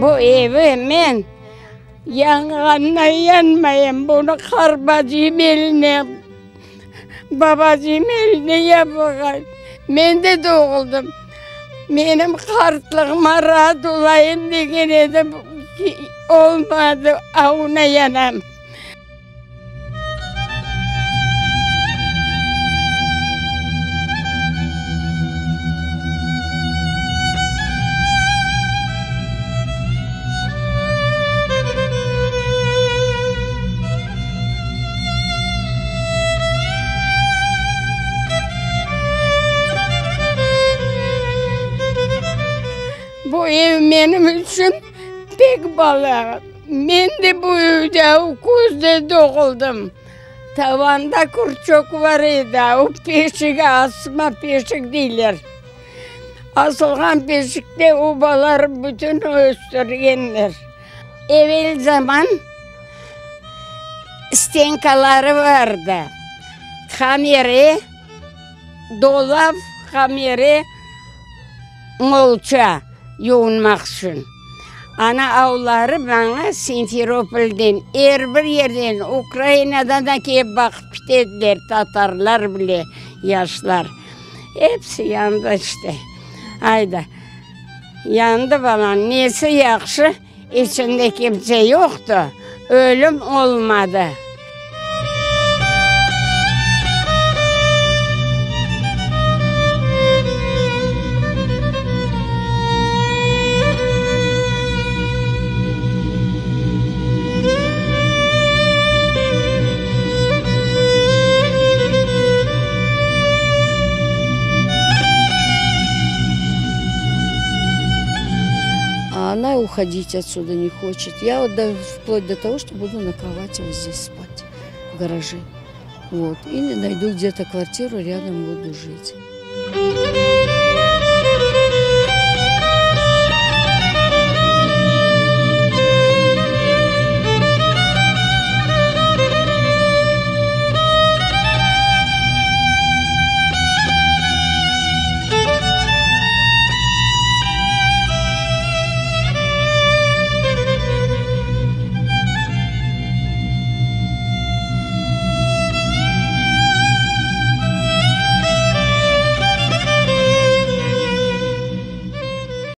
Bu evi men yanğanına yanmayım, bunı qarbacıyım eline, babacıyım eline yapılğan. Men de doğuldım. Menim qartlığıma raat olayım degen edim, olmadı, avına yanam. Bu ev menim içün pek bala. Men de bu evde, o küzde doğuldım. Tavanda kürçök bar edi, o peşik, asma peşik deyler. Asılğan peşikte obalar bütün östürgenler. Evel zaman stenkaları bardı, kamere, dolap, kamere, molça yuvunmaq içün. Ana avları maña Simferopolden, er bir yerden, Ukrainadan da kelip baqıp ketediler, tatarlar bile, yaşlar. Episi yandı işte. Ayda, yandı balam, nesi yahşı, içinde kimse yoqtı, ölüm olmadı. А она уходить отсюда не хочет. Я вот даже вплоть до того, что буду на кровати вот здесь спать, в гараже. Вот. Или найду где-то квартиру, рядом буду жить.